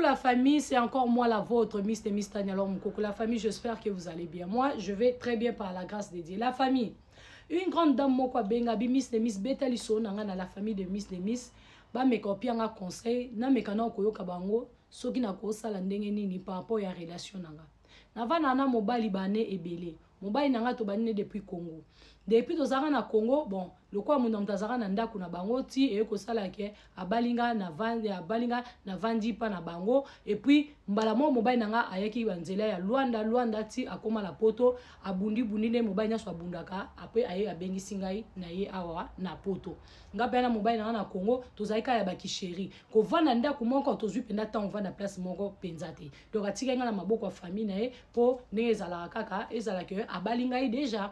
la famille, c'est encore moi la vôtre, Miss et Miss Tania Alors Moukoko. La famille, j'espère que vous allez bien. Moi, je vais très bien par la grâce de Dieu. La famille, une grande dame moko abenga bi Miss et Miss beta lisolo na nga na la famille de Miss et Miss bameka opia nga conseil nameka na koyoka bango soki nakosala ndenge nini par rapport ya relation na nga. Navanda na mobali bane ebele. Mobali na nga tobandi ne depuis Congo. Depuis tozalaka na Congo, bon, lokola moto na moto azalaka na ndako na bango ti eye kosala ke abali nga na vandi, abali nga na vandi pa na bango. Et puis mbala moko mobali na nga ayaki ba nzela ya Luanda, Luanda ti akoma na poto, abundi bundi nde mobali nyonso abundaka, après aye abengisi ngai na ye awa na poto. Nga pe na mobali na nga na Congo tozalaki kaka ya ba kisheri. Kovanda ndako moko tozwi mpenza ntango ovanda place moko mpenza te. Donc atikaki nga na maboko ya famille na ye po ndenge ezalaka kaka ezala ke abali ngai deja.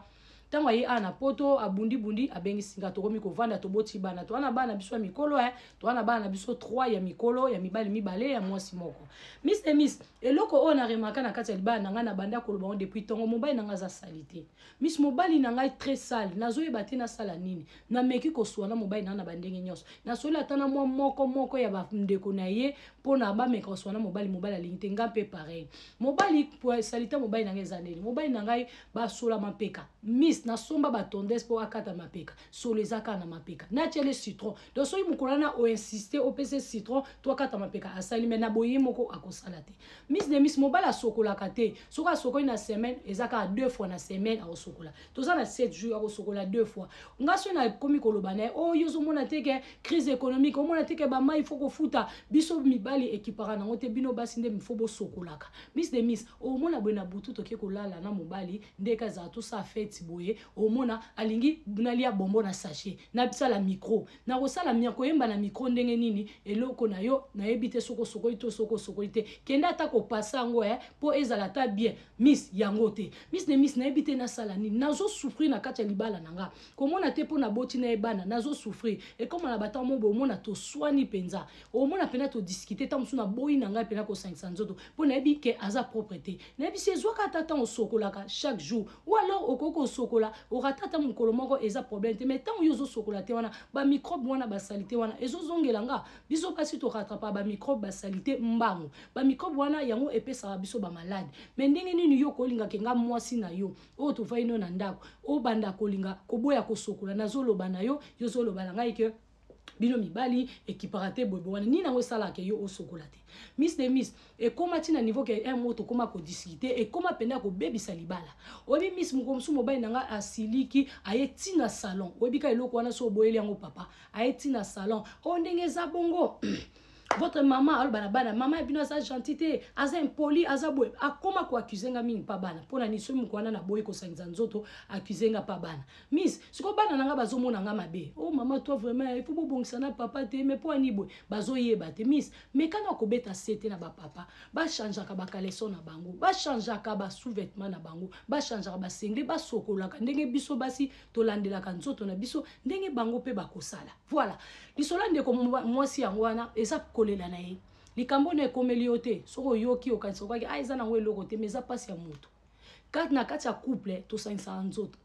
Ntango aye awa na poto abundi-bundi abengisi nga, tokomi kovanda, toboti bana, toza na bana biso ya mikolo, toza na bana biso 3 ya mikolo, ya mibali mibale, ya mwasi moko. Miss et Miss, eloko oyo na remarka na kati ya libala na ngai, na banda koloba ngo depuis tongo, mobali na ngai aza sale te. Miss, mobali na ngai très sale, nazoyeba te nasala nini. Nameki koswana na mobali na ngai na bandenge nyonso. Nasoli ata na mwa moko moko ya bandeko na ye mpona bameka koswana mobali, mobali alingi te, nga mpe pareil. Mobali, po salite mobali na ngai eza nini? Mobali na ngai basola mapeka. Miss, nasomba ba tondeuse po akata mapeka. Solo eza kaka na mapeka. Natiele citron. Donc soki mokolo wana o insister opese citron to akata mapeka asali, mais na boye moko akosala te. Miss de Miss, mobali asokolaka te. Soki asokoli na semaine eza kaka 2 fois na semaine akosokola. Toza na 7 jours akosokola 2 fois. Nga soki nakomi koloba na ye, oh, yo ozomona te ke crise économique, omona te ke ba mai faut kofuta. Biso mibali ekipaka nango te, bino basi nde faut bosokolaka. Miss de Miss, omona boye na butu toke kolala na mobali nde kazala tosala fête boye, omona alingi nalia bonbon na sachet, nasala micro, nakosala mia koyemba na micro ndenge nini? Eloko na yo nayebi te soko sokoli to soko sokoli te, kende ata kopasa yango, po ezala ata bien. Miss yango te. Miss de Miss, nayebi te nasala nini, nazo souffrir na kati ya libala na nga, komona te mpo naboti na ye bana, nazo souffrir. Ekoma na batango mo boye omona toswani mpenza, omona mpenza todiskute, ntango mosusu naboyi na ngai mpenza kosangisa nzoto mpo nayebi ke aza propre te. Nayebi si ezwaka ata ntango osokolaka chaque jour, ou alors okoki kosokola orata ata mokolo moko, eza problème te. Mais ntango yo ozosokola te, wana bamicrobe wana basalite wana ezozongela nga. Biso basi torattrapa bamicrobe basalite mbangu, bamicrobe wana yango epesaka biso bamalade. Mais ndenge nini yo kolingaka nga mwasi na yo oyo tovandi no na ndako, obanda kolinga koboya kosokola? Nazoloba na yo, yo ozoloba na ngai ke bino mibali ekipaka te boye wana nini yango esalaka yo osokola te? Miss de Miss, ekóma ntina niveau ke un mot tokóma kodiscuter, ekóma mpenza kobebisa libala. Oyebi Miss, mokolo mosusu mobali na ngai asiliki, aye ntina salon. Oyebi ka eloko wana so oboyeli yango papa, aye ntina salon oyo ndenge eza bongo, votre maman aloba na bana, mama ya bino aza gentil te, aza impoli, aza boye. Akóma koaccuser nga mingi mpa bana. Mpo na nini? Soki mokolo wana naboyi kosangisa nzoto, accuse nga mpa bana. Miss, sikoyo bana na nga bazomona nga mabe. Oh mama, toi vraiment il faut bobongisa na papa te, mais mpo ani boye bazoyeba te. Miss, mekana kobeta se te na bapapa, bachangeaka bacaleçon na bango, bachangeaka basous-vêtement na bango, bachangeaka basinglet, basokolaka ndenge biso basi tolandelaka nzoto na biso, ndenge bango mpe bakosala. Voilà lisolo ya ndeko mwasi yango wana, eza kolela na ye. Likambo na ekomeli yo te, soki oyoki okanisa okaki ah, eza nango eloko te, mais eza mpasi ya moto. Kati na kati ya couple tosangisaka nzoto,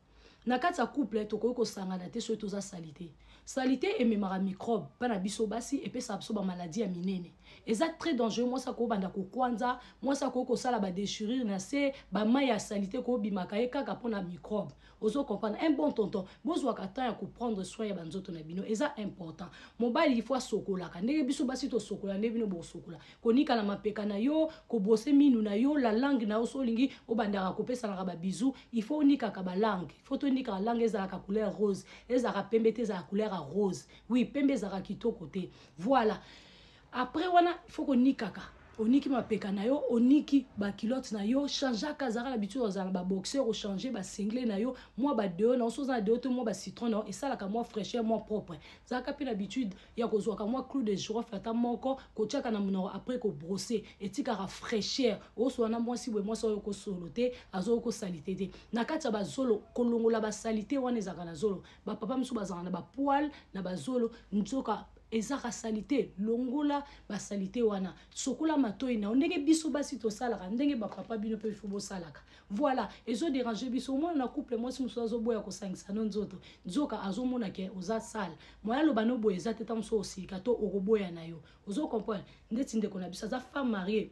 na kati ya couple tokoki kosangana te soki toza sali te. Saleté ememaka microbe mpa na biso basi, epesaka biso bamaladi ya minene, eza très dangereux. Mwasi akobanda kokwanza, mwasi akoki kosala badéchirure na se, bamai ya saleté kobimaka ye kaka mpona microbe. Ozo comprendre? Un bon tonton, bozwaka temps ya koprendre soin ya banzoto na bino, eza important. Mobali ifo asokolaka ndenge biso basi tosokola, nde bino bosokola, konika na mapeka na yo, kobrosser minu na yo, la langue na yo. So olingi obandaka kopesanaka babisous, il faut onikaka balangue, il faut tonikaka langue, ezalaka couleur rose, ezalaka pembe te, ezalaka couleur ya rose. Oui, pembe ezalaka kitoko te. Voilà, après wana il faut konikaka, oniki mapeka na yo, oniki baculotte na yo, changeaka, azalaka na habitude ozala na baboxer, ochange basinglet na yo, mwa badéo na yo. So oza na déo to mwa bacitron na yo, esalaka mwa fraîcheur, mwa propre. Ezalaka mpe na habitude ya kozwaka mwa clou de girofle ata moko, kotiaka na monoko après kobrosser, etikaka fraîcheur. Osola na mwasi boye, mwasi oyo kosolo te, azoki kosali te te na kati ya bazolo, kolongola basaleté wana ezalaka na zolo. Bapapa mosusu bazalaka na bapoils na bazolo, nzoka. Ezaka salite, longola basalite wana, sokola matoi na yo ndenge biso basi tosalaka, ndenge bapapa bino mpe ifo bosalaka. Voilà, ezoderange biso. Omona na couple, mwasi mosusu azoboya kosangisa no nzoto, nzoka azomona ke oza sale. Moya aloba no boye eza te. Ta mosusu osilika to okoboya na yo, ozo comprendre. Ndeti ndeko na biso aza femme mariée,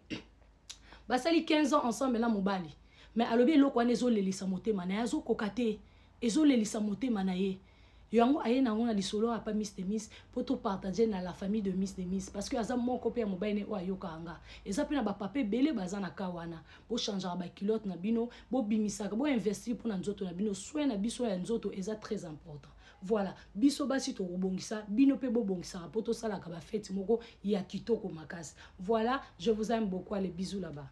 basali 15 ans ensemble na mobali, mais alobi eloko wana ezolelisa motema na ye, azokoka te, ezolelisa motema na ye. Yango aye nango na lisolo apa Miss de Miss mpo topartage na la famille de Miss de Miss, parce que aza moko mpe ya mobali ne oyo ayokaka nga. Eza mpe na bapapa ebele baza na ka wana. Bochangeaka baculotte na bino, bobimisaka, boinvestir mpona nzoto na bino. Soin na biso ya nzoto eza très important. Voilà, biso basi tokobongisa, bino mpe bobongisaka mpo tosalaka bafete moko ya kitoko makasi. Voilà, je vous aime beaucoup, allez, bisous là-bas.